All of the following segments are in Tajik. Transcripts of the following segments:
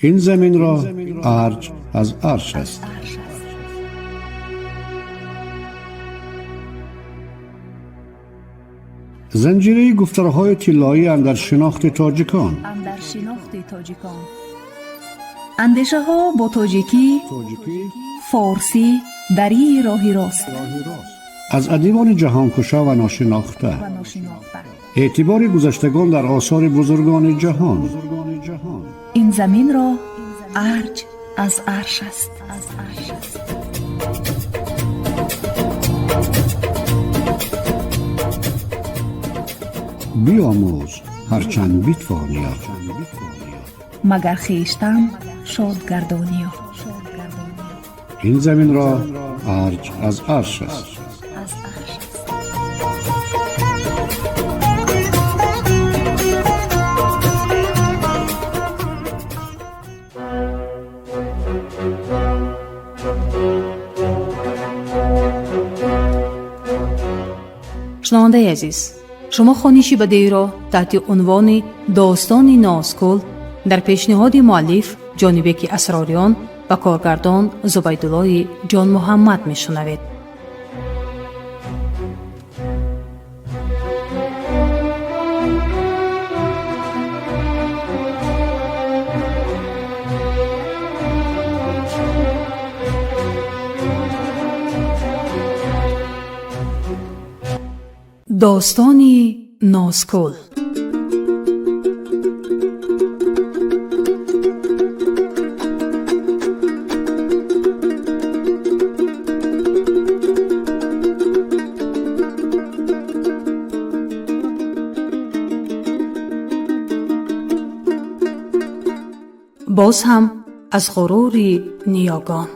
Ин заминро арҷ аз арш аст. Занҷираи гуфторҳои тиллоӣ андар шинохти тоҷикон. Андешаҳо бо тоҷикӣ, форсӣ, дарии роҳи рост. Аз адибони ҷаҳонкушо ва ношинохта, эътибори гузаштагон дар осори бузургони ҷаҳон. Ин заминро арҷ аз арш аст. Биомӯз ҳарчанд битвониё, магар хештан шод гардониё. Ин заминро арҷ аз арш аст. Шунавандаи азиз, шумо хониши бадеиро таҳти унвони «Достони Нозкул» дар пешниҳоди муаллиф Ҷонибеки Асрориён ва коргардон Зубайдуллои Ҷонмуҳаммад мешунавед. Достони Нозкул. Боз ҳам аз ғурури ниёгон.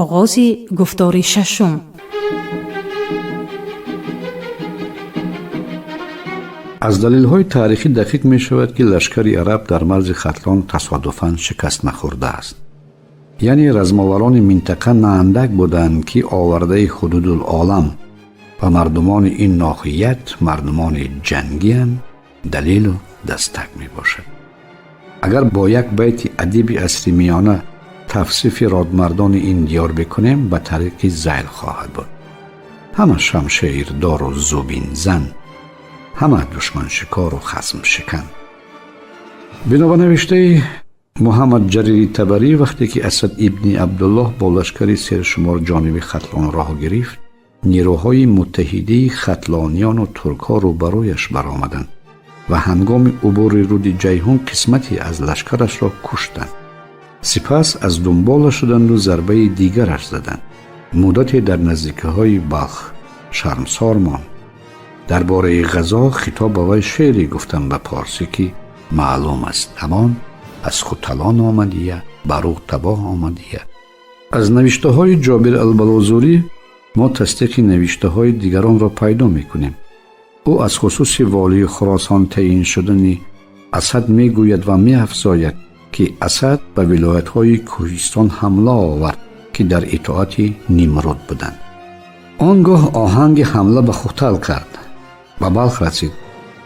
Оғози гуфтори шашум. Аз далелҳои таърихӣ дақиқ мешавад, ки лашкари араб дар марзи Хатлон тасодуфан шикаст нахӯрдааст. Яъне размоварони минтақа на андак буданд, ки овардаи ҳудудулолам ва мардумони ин ноҳият мардумони ҷангиянд, далелу дастак мебошад. Агар бо як байти адиби асри миёна тавсифи родмардони ин диёр бикунем, ба тариқи зайл хоҳад буд: ҳама шамшердору зубинзан, ҳама душманшикору хасмшикан. Бино ба навиштаи Муҳаммад Ҷарири Табарӣ, вақте ки Асад ибни Абдуллоҳ бо лашкари сершумор ҷониби Хатлон роҳ гирифт, нерӯҳои муттаҳидаи хатлониёну туркҳо рӯбарӯяш баромаданд ва ҳангоми убури руди Ҷайҳун қисмате аз лашкарашро куштанд. Сипас аз дунбола шуданду зарбаи дигараш заданд. Муддате дар наздикиҳои Балх шармсор монд. Дар бораи ғазо хитоб ба вай шеъре гуфтам ба порсӣ, ки маълум аст, ҳамон аз Хуталон омадия, бар ӯ табоҳ омадия. Аз навиштаҳои Ҷобир Албалозурӣ мо тасдиқи навиштаҳои дигаронро пайдо мекунем. Ӯ аз хусуси волии Хуросон таъйин шудани Асад мегӯяд ва меафзояд, ки Асад ба вилоятҳои кӯҳистон ҳамла овард, ки дар итоати Нимруд буданд. Он гоҳ оҳанги ҳамла ба Хутал кард, ба Балх расид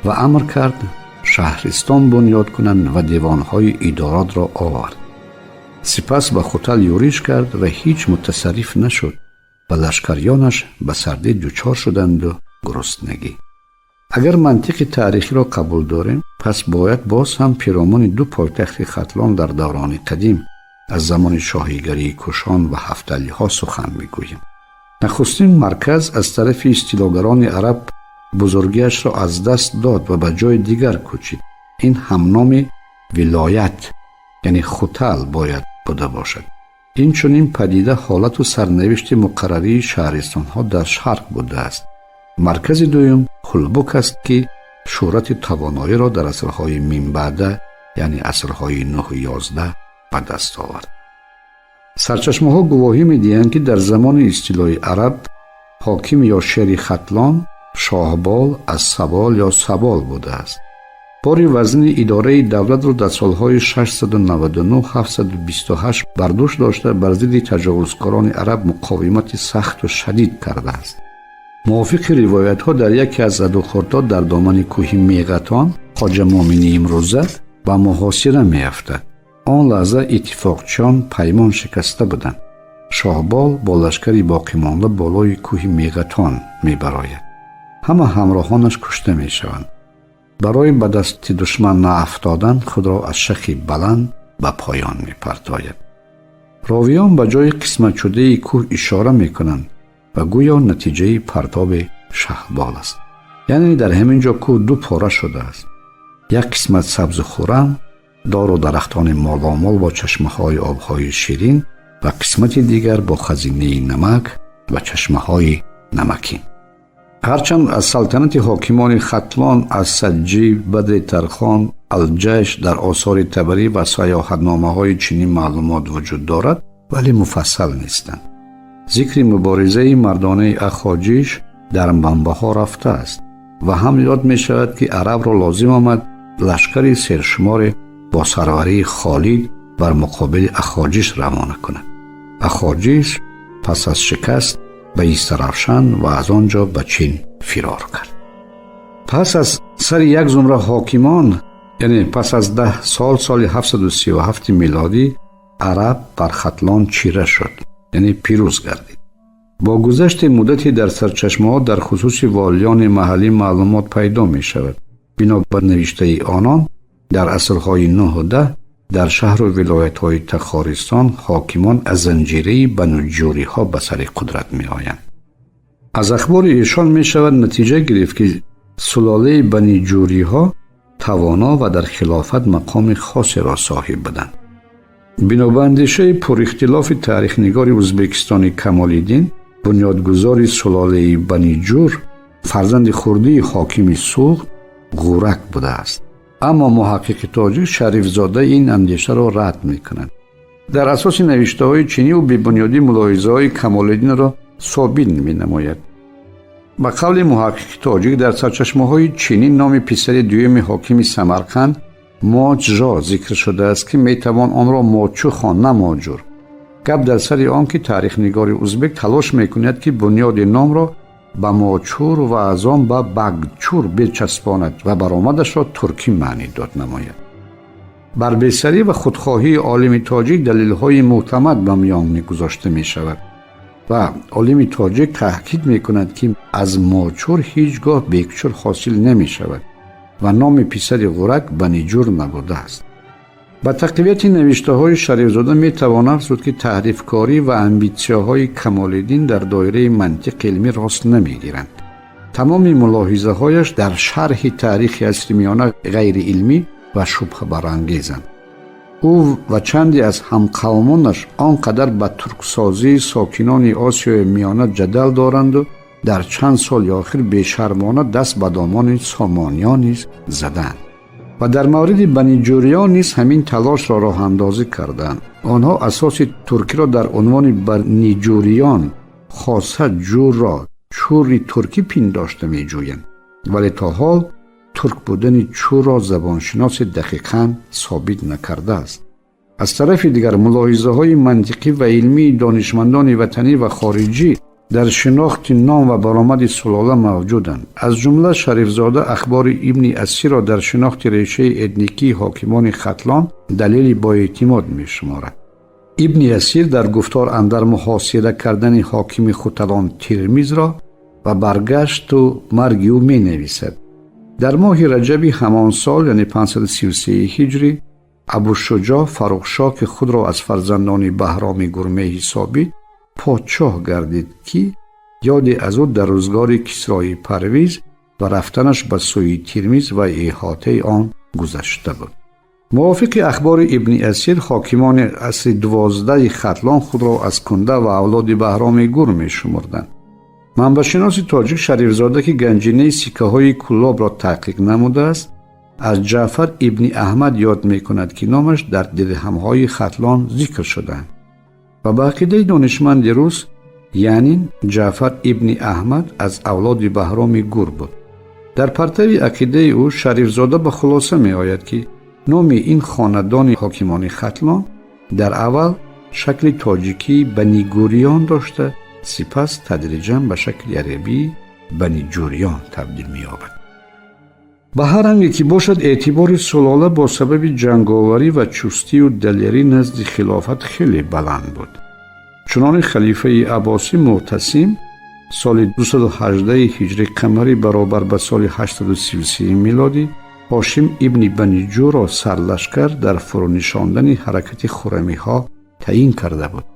ва амр кард шаҳристон бунёд кунанд ва девонҳои идоротро овард. Сипас ба Хутал юриш кард ва ҳеҷ мутасарриф нашуд ва лашкарёнаш ба сардӣ дучор шуданду гуруснагӣ. Агар мантиқи таърихиро қабул дорем, пас бояд боз ҳам пиромуни ду пойтахти Хатлон дар даврони қадим аз замони шоҳигарии Кушон ва ҳафталиҳо сухан мегӯем. Нахустин марказ аз тарафи истилогарони араб бузургиашро аз даст дод ва ба ҷои дигар кӯчид. Ин ҳамноми вилоят, яъне Хутал, бояд буда бошад. Инчунин падида ҳолату сарнавишти муқаррарии шаҳристонҳо дар шарқ будааст. Маркази дуюм Хулбук аст, ки шӯҳрати тавоноиро дар асрҳои минбаъда, яъне асрҳои 9-11, ба даст овард. Сарчашмаҳо гувоҳӣ медиҳанд, ки дар замони истилои араб ҳоким ё шери Хатлон Шоҳбол аз Сабол ё Сабол будааст. Бори вазнини идораи давлатро дар солҳои 699-728 бар дӯш дошта, бар зидди таҷовузкорони араб муқовимати сахту шадид кардааст. Мувофиқи ривоятҳо, дар яке аз задухӯрдҳо дар домани кӯҳи Меғатон, Хоҷа Муъмини имрӯза, ба муҳосира меафтад. Он лаҳза иттифоқчиён паймон шикаста буданд. Шоҳбол бо лашкари боқимонда болои кӯҳи Меғатон мебарояд. Ҳама ҳамроҳонаш кушта мешаванд. Барои ба дасти душман наафтодан худро аз шахи баланд ба поён мепартояд. Ровиён ба ҷои қисматшудаи кӯҳ ишора мекунанд ва гӯё натиҷаи партоби шаҳбол аст. Яъне дар ҳамин ҷо кӯҳ ду пора шудааст. Як қисмат сабзу хуррам, дору дарахтони моломол бо чашмаҳои обҳои ширин ва қисмати дигар бо хазинаи намак ва чашмаҳои намакин. Ҳарчанд аз салтанати ҳокимони Хатлон аз Саҷҷӣ, Бадри Тархон, Алҷайш дар осори Табарӣ ва саёҳатномаҳои чинӣ маълумот вуҷуд дорад, вале муфассал нестанд. Зикри муборизаи мардонаи Ахоҷиш дар манбаъҳо рафтааст ва ҳам ёд мешавад, ки арабро лозим омад лашкари сершуморе бо сарварии Холид бар муқобили Ахоҷиш равона кунад. Ахоҷиш пас аз шикаст ба Истаравшан ва аз он ҷо ба Чин фирор кард. Пас аз сари як зумра ҳокимон, яъне пас аз 10 сол, соли 737 милодӣ араб бар Хатлон чира шуд, яъне пирӯз гардид. Бо гузашти муддате дар сарчашмаҳо дар хусуси волиёни маҳаллӣ маълумот пайдо мешавад. Бино бар навиштаи онон, дар асрҳои 9 10 дар шаҳру вилоятҳои Тахористон ҳокимон аз занҷираи бануҷӯриҳо ба сари қудрат меоянд. Аз ахбори эшон мешавад натиҷа гирифт, ки сулолаи баниҷӯриҳо тавоно ва дар хилофат мақоми хосеро соҳиб буданд. Бино ба андешаи пурихтилофи таърихнигори ӯзбекистони Камолиддин, бунёдгузори сулолаи Баниҷур фарзанди хурдии ҳокими Суғд Ғурак будааст. Аммо муҳаққиқи тоҷик Шарифзода ин андешаро рад мекунад. Дар асоси навиштаҳои чинӣ ӯ бебунёдии мулоҳизаҳои Камолиддинро собит менамояд. Ба қавли муҳаққиқи тоҷик, дар сарчашмаҳои чинӣ номи писари дуюми ҳокими Самарқанд Моҷжо зикр шудааст, ки метавон онро Мочу хонд, на Моҷур. Гап дар сари он ки таърихнигори узбек талош мекунад, ки бунёди номро ба Мочур ва аз он ба Багчур бичаспонад ва баромадашро туркӣ маънӣ дод намояд. Бар бесарӣ ва худхоҳии олими тоҷик далелҳои мӯътамад ба миён мегузошта мешавад ва олими тоҷик таъкид мекунад, ки аз Мочур ҳеҷ гоҳ Бекчур ҳосил намешавад ва номи писари Ғурак Баниҷур набудааст. Ба тақвияти навиштаҳои Шарифзода метавон афзуд, ки таҳрифкорӣ ва амбитсияҳои Камолиддин дар доираи мантиқи илмӣ рост намегиранд. Тамоми мулоҳизаҳояш дар шарҳи таърихи асри миёна ғайриилмӣ ва шубҳабарангезанд. Ӯ ва чанде аз ҳамқавмонаш он қадар ба турксозии сокинони Осиёи Миёна ҷадал доранду дар чанд соли охир бешармона даст ба домони сомониён низ заданд ва дар мавриди баниҷӯриён низ ҳамин талошро роҳандозӣ карданд. Онҳо асоси туркиро дар унвони баниҷӯриён, хоса ҷурро чури туркӣ пиндошта меҷӯянд, вале то ҳол турк будани чурро забоншиноси дақиқан собит накардааст. Аз тарафи дигар, мулоҳизаҳои мантиқӣ ва илмии донишмандони ватанӣ ва хориҷӣ дар шинохти ном ва баромади сулола мавҷуданд. Аз ҷумла Шарифзода ахбори Ибни Асирро дар шинохти решаи этникии ҳокимони Хатлон далели боэътимод мешуморад. Ибни Асир дар гуфтор андар муҳосира кардани ҳокими Хуталон Тирмизро ва баргашту марги ӯ менависад: дар моҳи раҷаби ҳамон сол, яъне 533 ҳиҷрӣ, Абушуҷоъ Фаррухшоҳ, ки худро аз фарзандони Баҳроми Гур меҳисобид, подшоҳ гардид, ки ёде аз ӯ дар рӯзгори Кисрои Парвиз ва рафтанаш ба сӯи Тирмиз ва иҳотаи он гузашта буд. Мувофиқи ахбори Ибни Асир, ҳокимони асри 12-и Хатлон худро аз кунда ва авлоди Баҳроми Гур мешумурданд. Манбаъшиноси тоҷик Шарифзода, ки ганҷинаи сиккаҳои Куллобро таҳқиқ намудааст, аз Ҷаъфар ибни Аҳмад ёд мекунад, ки номаш дар дирҳамҳои Хатлон зикр шудаанд. Ва ба ақидаи донишманди рус Янин, Ҷаъфар ибни Аҳмад аз авлоди Баҳроми Гур буд. Дар партави ақидаи ӯ Шарифзода ба хулоса меояд, ки номи ин хонадони ҳокимони Хатлон дар аввал шакли тоҷикии Банигуриён дошта, сипас тадриҷан ба шакли арабии Баниҷуриён табдил меёбад. Ба ҳар ранге ки бошад, эътибори сулола бо сабаби ҷанговарӣ ва чустию далерӣ назди хилофат хеле баланд буд. Чунони халифаи Аббосӣ Муътасим соли 218 ҳиҷри қамарӣ, баробар ба соли 833 милодӣ, Ҳошим ибни Баниҷӯро сарлашкар дар фурӯнишондани ҳаракати хурамиҳо таъин карда буд.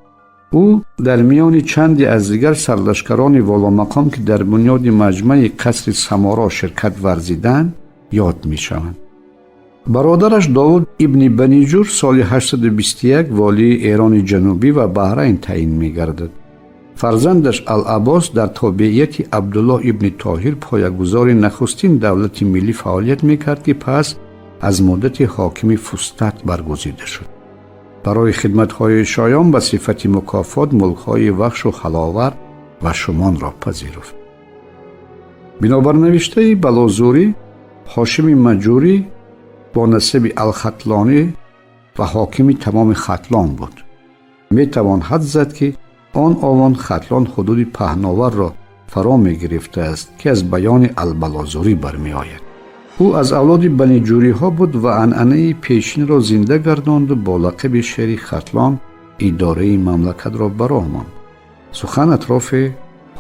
Ӯ дар миёни чанде аз дигар сарлашкарони воломақом, ки дар бунёди маҷмаи қасри Саморо ширкат варзиданд, ёд мешаванд. Бародараш Довуд ибни Баниҷур соли 821 волии Эрони Ҷанубӣ ва Баҳрайн таъин мегардад. Фарзандаш Алаббос дар тобеияти Абдуллоҳ ибни Тоҳир, поягузори нахустин давлати миллӣ, фаъолият мекард, ки пас аз муддати ҳокими Фустат баргузида шуд. Барои хидматҳои шоён ба сифати мукофот мулкҳои Вахшу Ҳаловар ва Шумонро пазируфт. Бинобар навиштаи Балозурӣ, Ҳошими Маҷурӣ бо насаби Алхатлонӣ ва ҳокими тамоми Хатлон буд. Метавон ҳад зад, ки он овон Хатлон ҳудуди паҳноварро фаро мегирифтааст, ки аз баёни Албалозурӣ бармеояд. Ӯ аз авлоди баниҷӯриҳо буд ва анъанаи пешинро зинда гардонду бо лақаби шери Хатлон идораи мамлакатро ба роҳ монд. Сухан атрофи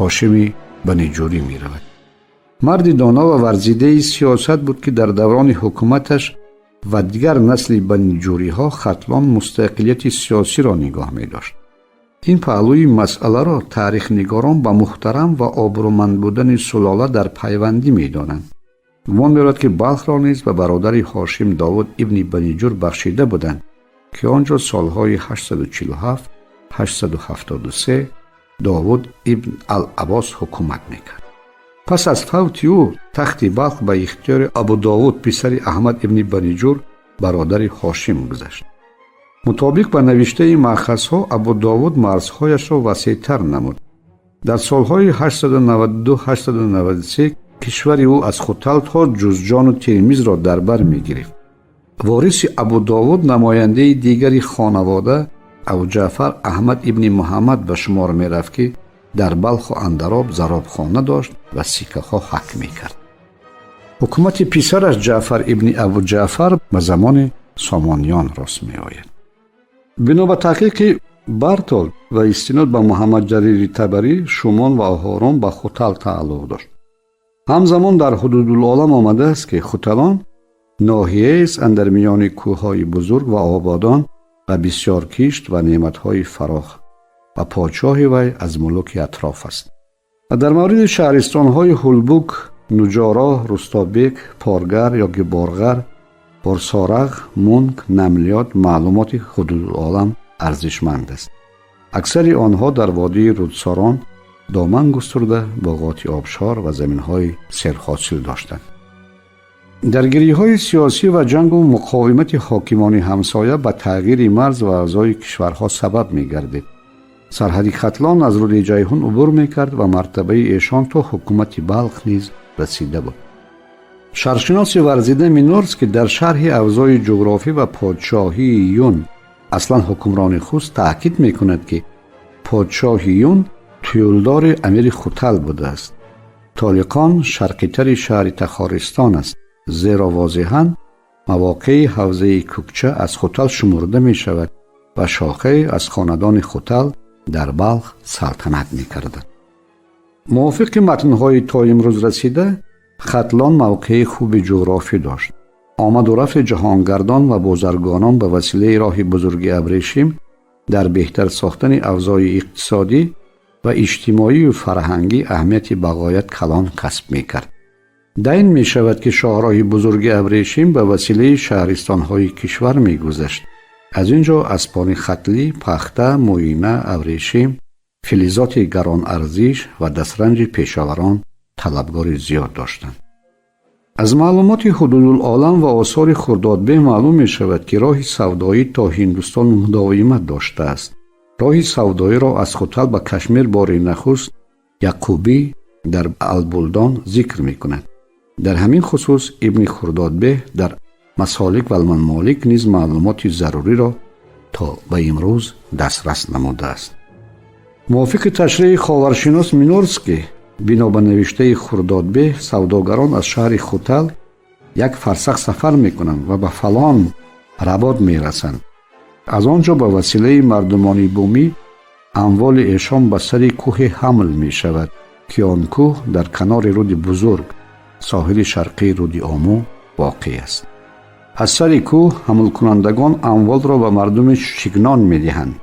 Ҳошими Баниҷӯрӣ меравад. Марди доно ва варзидаи сиёсат буд, ки дар даврони ҳукуматаш ва дигар насли баниҷӯриҳо Хатлон мустақилияти сиёсиро нигоҳ медошт. Ин паҳлӯи масъаларо таърихнигорон ба муҳтарам ва обрӯманд будани сулола дар пайвандӣ медонанд. Гумон меравад, ки Балхро низ ба бародари Ҳошим Довуд ибни Баниҷур бахшида буданд, ки он ҷо солҳои 847 873 Довуд ибн Ал-Аббос ҳукумат мекард. Пас аз фавти ӯ тахти Балх ба ихтиёри Абудовуд, писари Аҳмад ибни Баниҷур, бародари Ҳошим, гузашт. Мутобиқ ба навиштаи маъхазҳо, Абудовуд марзҳояшро васеътар намуд. Дар солҳои 892-893 кишвари ӯ аз Хутал то Ҷузҷону Термизро дар бар мегирифт. Вориси Абудовуд, намояндаи дигари хонавода, Абуҷаъфар Аҳмад ибни Муҳаммад ба шумор мерафт, ки дар Балху Андароб заробхона дошт ва сиккаҳо ҳак мекард. Ҳукумати писараш Ҷаъфар ибни Абуҷаъфар ба замони Сомониён рост меояд. Бино ба таҳқиқи Бартолд ва истинод ба Муҳаммадҷарири Табарӣ, Шумон ва Оҳорон ба Хутал тааллуқ дошт. Ҳамзамон дар Ҳудудулолам омадааст, ки Хуталон ноҳияест андар миёни кӯҳҳои бузург ва ободон ва бисёр кишт ва неъматҳои фарох ва подшоҳи вай аз мулуки атроф аст. Ва дар мавриди шаҳристонҳои Ҳулбук, Нуҷоро, Рустобек, Поргар ёки Борғар, Борсорағ, Мунг, Намлиёт маълумоти Ҳудудулолам арзишманд аст. Аксари онҳо дар водии Рудсорон доман густурда, боғоти обшор ва заминҳои серҳосил доштанд. Даргириҳои сиёсӣ ва ҷангу муқовимати ҳокимони ҳамсоя ба тағйири марз ва аъзои кишварҳо сабаб мегардид. Сарҳади Хатлон аз рӯди Ҷайҳун убур мекард ва мартабаи эшон то ҳукумати Балх низ расида буд. Шарқшиноси варзида Минорский дар шарҳи авзои ҷуғрофӣ ва подшоҳии Юн, аслан ҳукмрони Хуст, таъкид мекунад, ки подшоҳи Юн туюлдори амири Хутал будааст. Толиқон шарқитари шаҳри Тахористон аст, зеро возеҳан мавоқеи ҳавзаи Кӯкча аз Хутал шумурда мешавад ва шохае аз хонадони Хутал дар Балх салтанат мекарданд. Мувофиқи матнҳои то имрӯз расида, Хатлон мавқеи хуби ҷуғрофӣ дошт. Омаду рафти ҷаҳонгардон ва бозаргонон ба василаи роҳи бузурги абрешим дар беҳтар сохтани авзои иқтисодӣ ва иҷтимоию фарҳангӣ аҳамияти бағоят калон касб мекард. Дайн мешавад, ки шоҳроҳи бузурги абрешим ба василаи шаҳристонҳои кишвар мегузашт. Аз ин ҷо аспони хатлӣ, пахта, мӯйина, абрешим, филизоти гаронарзиш ва дастранҷи пешаварон талабгори зиёд доштанд. Аз маълумоти Ҳудудулолам ва осори Хурдодбеҳ маълум мешавад, ки роҳи савдоӣ то Ҳиндустон мудовимат доштааст. Роҳи савдоиро аз Хутал ба Кашмир бори нахуст Яқубӣ дар Албулдон зикр мекунад. Дар ҳамин хусус Ибни Хурдодбеҳ дар Масолик вал-Мамолик низ маълумоти заруриро то ба имрӯз дастрас намудааст. Мувофиқи ташриҳи ховаршинос Минорский, бино ба навиштаи Хурдодбеҳ, савдогарон аз шаҳри Хутал як фарсах сафар мекунанд ва ба фалон работ мерасанд. Аз он ҷо ба василаи мардумони бумӣ амволи эшон ба сари кӯҳе ҳамл мешавад, ки он кӯҳ дар канори руди бузург, соҳили шарқии руди Омӯ воқеъ аст. Аз сари кӯҳ ҳамлкунандагон амволро ба мардуми Шигнон медиҳанд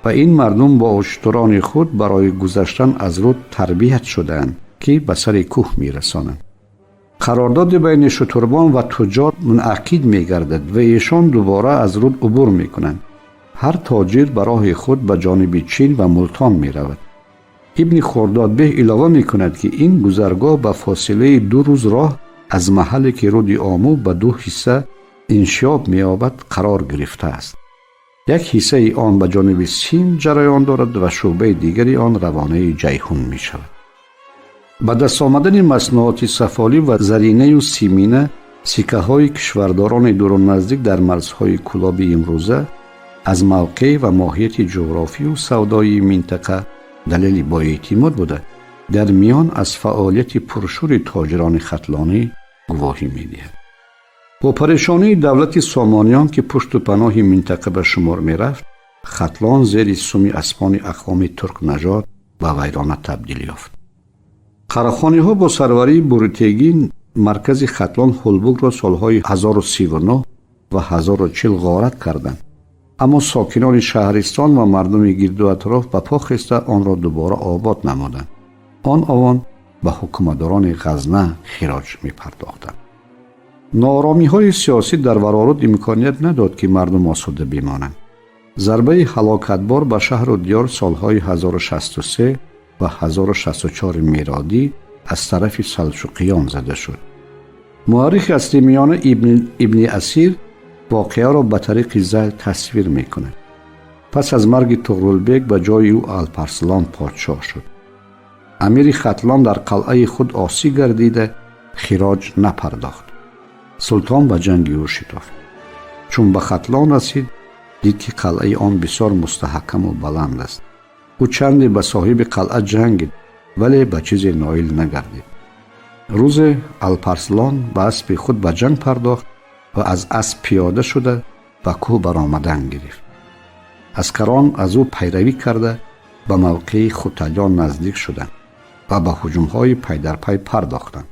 ва ин мардум бо уштурони худ барои гузаштан аз руд тарбият шудаанд, ки ба сари кӯҳ мерасонанд. Қарордоди байни шутурбон ва туҷҷор мунақид мегардад ва эшон дубора аз руд убур мекунанд. Ҳар тоҷир ба роҳи худ ба ҷониби Чин ва Мултон меравад. Ибни Хурдодбеҳ илова мекунад, ки ин гузаргоҳ ба фосилаи 2 рӯз роҳ аз маҳалле, ки руди Омӯ ба 2 ҳисса иншиёб меёбад, қарор гирифтааст. Як ҳиссаи он ба ҷониби Син ҷараён дорад ва шӯъбаи дигари он равонаи Ҷайҳун мешавад. Ба даст омадани маснуоти сафолӣ ва заринаю симина, сиккаҳои кишвардорони дуру наздик дар марзҳои Кӯлоби имрӯза аз мавқеъ ва моҳияти ҷуғрофию савдоии минтақа далели боэътимод буда, дар миён аз фаъолияти пуршӯри тоҷирони хатлонӣ гувоҳӣ медиҳад. Бо парешонии давлати Сомониён, ки пушту паноҳи минтақа ба шумор мерафт, Хатлон зери суми аспони ақвоми туркнажод ба вайрона табдил ёфт. Қарахониҳо бо сарварии Бурутегин маркази Хатлон Ҳулбукро солҳои 1039 ва 1040 ғорат карданд, аммо сокинони шаҳристон ва мардуми гирду атроф ба по хеста онро дубора обод намуданд. Он овон ба ҳукуматдорони Ғазна хироҷ мепардохтанд. Нооромиҳои сиёсӣ дар Вароруд имконият надод, ки мардум осуда бимонанд. Зарбаи ҳалокатбор ба шаҳру диёр солҳои 1063 ва 1064 мелодӣ аз тарафи салҷуқиён зада шуд. Муаррихи асри миёна Ибни Асир воқеаро ба тариқи зайл тасвир мекунад. Пас аз марги Туғрулбек ба ҷои ӯ Алпарслон подшоҳ шуд. Амири Хатлон дар қалъаи худ осӣ гардида хироҷ напардохт. Султон ба ҷанги ӯ шитофт. Чун ба Хатлон расид, дид, ки қалъаи он бисёр мустаҳкаму баланд аст. Ӯ чанде ба соҳиби қалъа ҷангид, вале ба чизе ноил нагардид. Рӯзе Алпарслон ба аспи худ ба ҷанг пардохт ва аз асп пиёда шуда ба кӯҳ баромадан гирифт. Аскарон аз ӯ пайравӣ карда ба мавқеи хуталён наздик шуданд ва ба ҳуҷумҳои пайдарпай пардохтанд.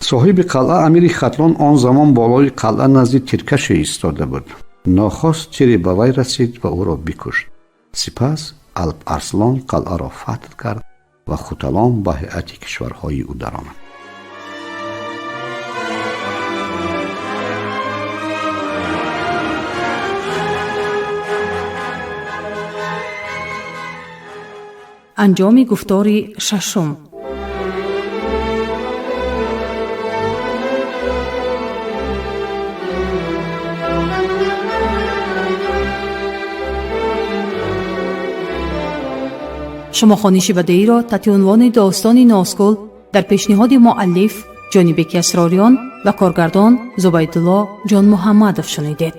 Соҳиби қалъа амири Хатлон он замон болои қалъа назди тиркаше истода буд. Нохост тире ба вай расид ва ӯро бикушт. Сипас Алп Арслон қалъаро фатҳ кард ва хуталон ба ҳайати кишварҳои ӯ даромад. Анҷоми гуфтори шашум. Шумо хониши бадеиро таҳти унвони достони Нозгул дар пешниҳоди муаллиф Ҷонибеки Асрориён ва коргардон Зубайдулло Ҷонмуҳаммадов шунидед.